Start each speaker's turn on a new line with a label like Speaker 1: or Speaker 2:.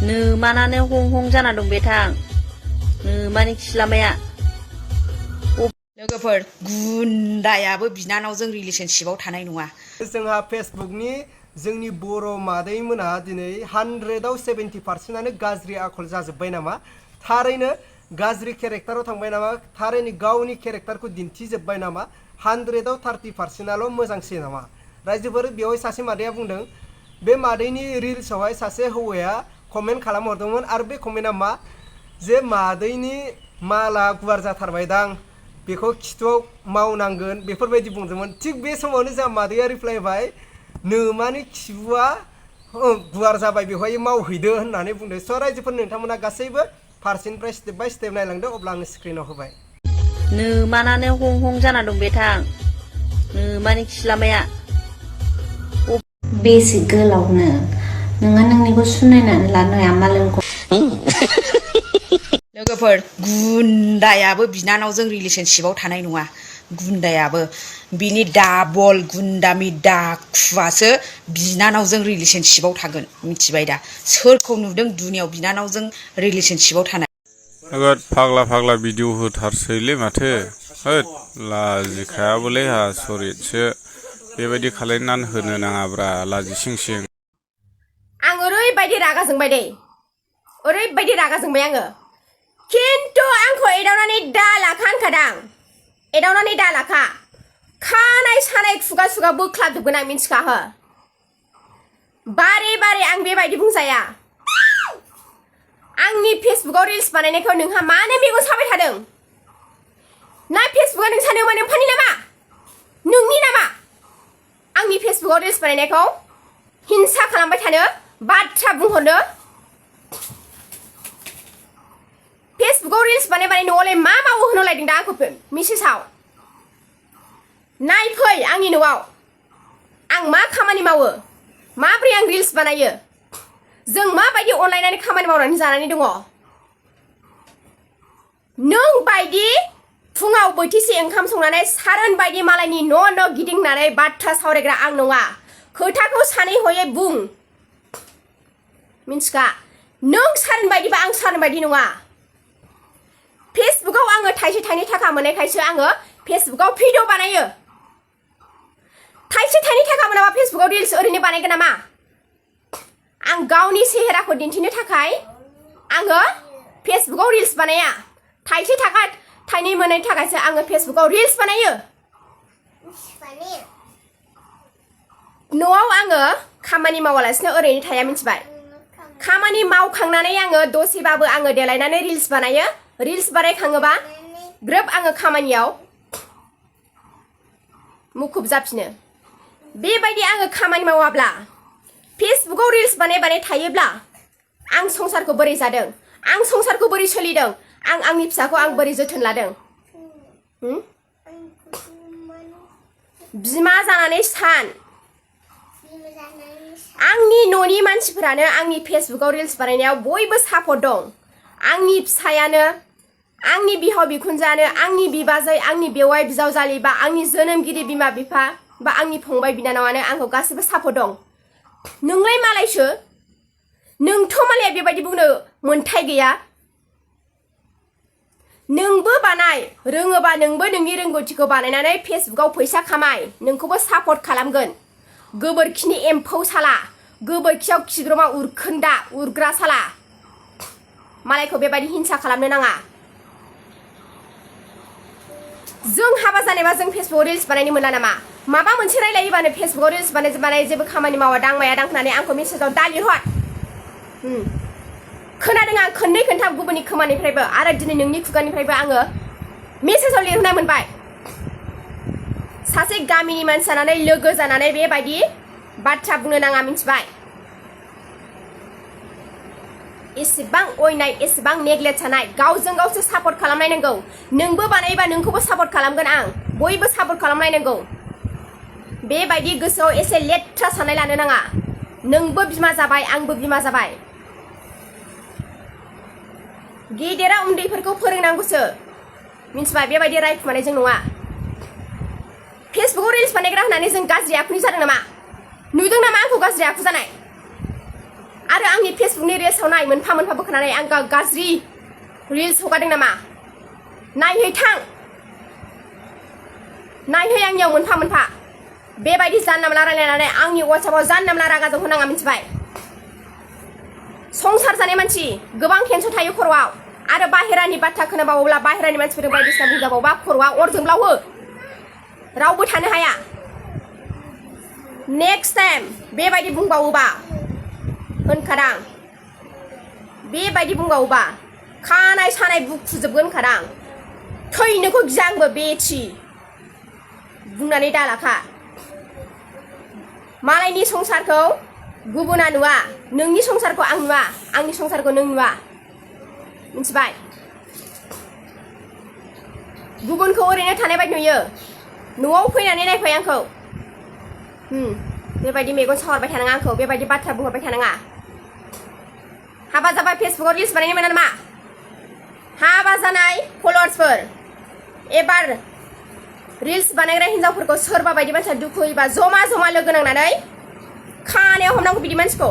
Speaker 1: नोमानानो हं हं जाना दं बे थां नोमानि खिलामाया
Speaker 2: लोगोफोर गुन्दायाबो बिनानावजों रिलेशनशिपआव थानाय नङा।
Speaker 3: जोंहा फेसबुकनि जोंनि बर' मादैमोनहा दिनै 100आव 70%आनो गाज्रि आखल जाजोब्बाय नामा? थारैनो गाज्रि केरेक्टाराव थांबाय नामा? थारैनो गावनि केरेक्टारखौ दिन्थिजोब्बाय नामा? 100आव 30%आल' मोजांसै नामा? रायजोफोर बेवहाय सासे मादैया बुंदों बे मादैनि रिल्सआवहाय सासे हौवाया कमेन्ट खालामहरदोंमोन आरो बे कमेन्टआ मा जे मादैनि माला गुवार जाथारबायदां बेखौ खिथुआव मावनांगोन बेफोरबायदि बुंदोंमोन। थिग बे समावनो जोंहा मादैया रिप्लाइ होबाय नोमानि खिबुआ गुवार जाबाय बेवहाय मावहैदो होननानै बुंदों। स' रायजोफोर नोंथांमोना गासैबो फारसेनिफ्राय स्टेप बाय स्टेप नायलांदो अब्ला आङो स्क्रिनाव होबाय।
Speaker 1: नोमानानो हं हं जाना दं बे थां नोमानि खिलामाया
Speaker 4: बेसे गोलावनो नोङो नोंनिखौ सुनायनानै लानो हाया मालायखौ
Speaker 2: लोगोफोर गुन्दायाबो बिनानावजों रिलेशनशिपआव थानाय नङा। गुन्दायाबो बिनि डाबल गुन्दामि दाखुवासो बिनानावजों रिलेशनशिपआव थागोन मिथिबाय दा? सोरखौ नुदों दुनियाव बिनानावजों रिलेशनशिपआव थानाय?
Speaker 5: नोगोद फाग्ला फाग्ला भिडिअ होथारसैलै माथो होद लाजिखायाबोलै आसरितसो बेबायदि खालायनानै होनो नाङाब्रा लाजिसिं सिं।
Speaker 6: आं ओरैबायदि रागा जोंबाय दे ओरैबायदि रागा जोंबाय आङो खिन्थु आंखौ एदावनानै दालाखा होनखादां एदावनानै दालाखा खानाय सानाय खुगा सुगा बोख्लाबजोबगोन आं मिन्थिखाहो बारे बारे आं बेबायदि बुंजाया। आंनि फेसबुकाव रिल्स बानायनायखौ नोंहा मानो मेगन साबाय थादों? ना फेसबुकआ नोंसा नोंमानि नामा? नोंनि नामा? आंनि फेसबुकाव रिल्स बानायनायखौ हिंसा खालामबाय थानो बाथ्रा बुंहरनो फेसबुकाव रिल्स बानाय न'आवलाय मा मावो होनलायदों दा आंखौ मेसेजाव नायफै आंनि न'आव आं मा खामानि मावो माब्रै आं रिल्स बानायो जों माबायदि अनलायनानै खामानि मावनानै जानानै दङ। नों बायदि फुङाव बोथिसे ओंखाम संनानै सारोन बायदि मालायनि न' गिदिंनानै बाथ्रा सावरायग्रा आं नङा। खोथाखौ सानै हयै बुं मिन्थिखा नों सारोन बायदिबा आं सारोन बायदि नङा। फेसबुकाव आङो थाइसे थाइनै थाखा मोननायखायसो आङो फेसबुकाव भिडिअ बानायो। थाइसे थाइनै थाखा मोनाबा फेसबुकाव रिल्स ओरैनो बानायगोन नामा? आं गावनि सेहेराखौ दिन्थिनो थाखाय आङो फेसबुकाव रिल्स बानाया। थाइसे थाखा थाइनै मोननायनि थाखायसो आङो फेसबुकाव रिल्स बानायो। न'आव आङो खामानि मावालासिनो ओरैनो थाया मिथिबाय। खामानि मावखांनानै आङो दसेबाबो आङो देलायनानै रिल्स बानायो। रिल्स बानायखाङोबा ग्रोब आङो खामानियाव मुखुब जाफिनो। बेबायदि आङो खामानि मावाब्ला फेसबुकाव रिल्स बानाय थायोब्ला आं संसारखौ बोरै जादों? आं संसारखौ बोरै सोलिदों? आं आंनि फिसाखौ आं बोरै जोथोन लादों? बिमा जानानै सान आंनि न'नि मानसिफोरानो आंनि फेसबुकाव रिल्स बानायनायाव बयबो सापर्ट दं। आंनि फिसायानो आंनि बिहाव बिखुनजोआनो आंनि बिबाजै आंनि बेवाइ बिजावजालि बा आंनि जोनोमगिरि बिमा बिफा बा आंनि फंबाय बिनानावानो आंखौ गासिबो सापर्ट दं। नोंलाय मालायसो नोंथ' मालाया बेबायदि बुंनो मोन्थाय गैया। नोंबो बानाय रोङोबा नोंबो नोंनि रोंगौथिखौ बानायनानै फेसबुकाव फैसा खामाय नोंखौबो सापर्ट खालामगोन। गोबोरखिनि एम्फौ साला गोबोरखियाव खिग्रमा उरखोन्दा उरग्रा साला मालायखौ बेबायदि हिंसा खालामनो नाङा। जों हाबा जानायबा जों फेसबुकाव रिल्स बानायनो मोना नामा? माबा मोनसे रायलायोबानो फेसबुकाव रिल्स बानाय जेबो खामानि मावा दांमाया दांनानै आंखौ मेसेजाव दालिहर। खोनादों आं खननै खोन्थाम गुबुननि खोमानिफ्रायबो आरो दिनै नोंनि खुगानिफ्रायबो आङो मेसेजाव लिरहरनाय मोनबाय। सासे गामिनि मानसि जानानै लोगो जानानै बेबायदि बाथ्रा बुंनो नाङा मिथिबाय? एसेबां अयनाय एसेबां नेग्लेक्ट जानाय गावजों गावसो सापर्ट खालामलायनांगौ। नोंबो बानायोबा नोंखौबो सापर्ट खालामगोन आं बयबो सापर्ट खालामलायनांगौ। बेबायदि गोसोआव एसे लेथ्रा साननाय लानो नाङा। नोंबो बिमा जाबाय आंबो बिमा जाबाय। गेदेरा उन्दैफोरखौ फोरोंनांगौसो मिथिबाय? बेबायदि रायखुमानायजों नङा। फेसबुकाव रिल्स बानायग्रा होननानै जों गाज्रि आखुनि जादों नामा? नुदों नामा आंखौ गाज्रि आखु जानाय? आरो आंनि फेसबुकनि रिल्सआव नाय मोनफा मोनफा बोखानानै आं गाज्रि रिल्स हगारदों नामा नायहै थां नायहै आंनियाव मोनफा मोनफा बेबायदि जानला मोनला रायलायनानै आंनि वाट्सएपआव जानला मोनला रागा जोंहोनाङा मिथिबाय संसार जानाय मानसि गोबां टेनसन थायो खर'आव आरो बाहेरानि बाथ्रा खोनाबावोब्ला बाहेरानि मानसिफोरजों बायदिसिना बुंजाबावोबा खर'आ अर जोंब्लावो रावबो थानो हाया नेक्स्ट टाइम बेबायदि बुंबावोबा होनखादां बेबायदि बुंबावोबा खानाय सानाय बुखुजोबगोन होनखादां थैनोखौ गिया आंबो बेथि बुंनानै दालाखा मालायनि संसारखौ गुबुना नुवा नोंनि संसारखौ आं नुवा आंनि संसारखौ नों नुवा मिथिबाय गुबुनखौ ओरैनो थानाय बायदि नुयो न'आव फैनानै नायफै आंखौ बेबायदि मेगन साहरबाय थानाङा आंखौ बेबायदि बाथ्रा बुंहरबाय थानाङा हाबा जाबाय फेसबुकआव रिल्स बानायनो मोना नामा हाबा जानाय फलोवार्सफोर एबार रिल्स बानायग्रा हिन्जावफोरखौ सोरबा बायदि मानसिया दुखु होयोबा जमा जमा लोगो नांनानै खानायाव हमनांगौ बिदि मानसिखौ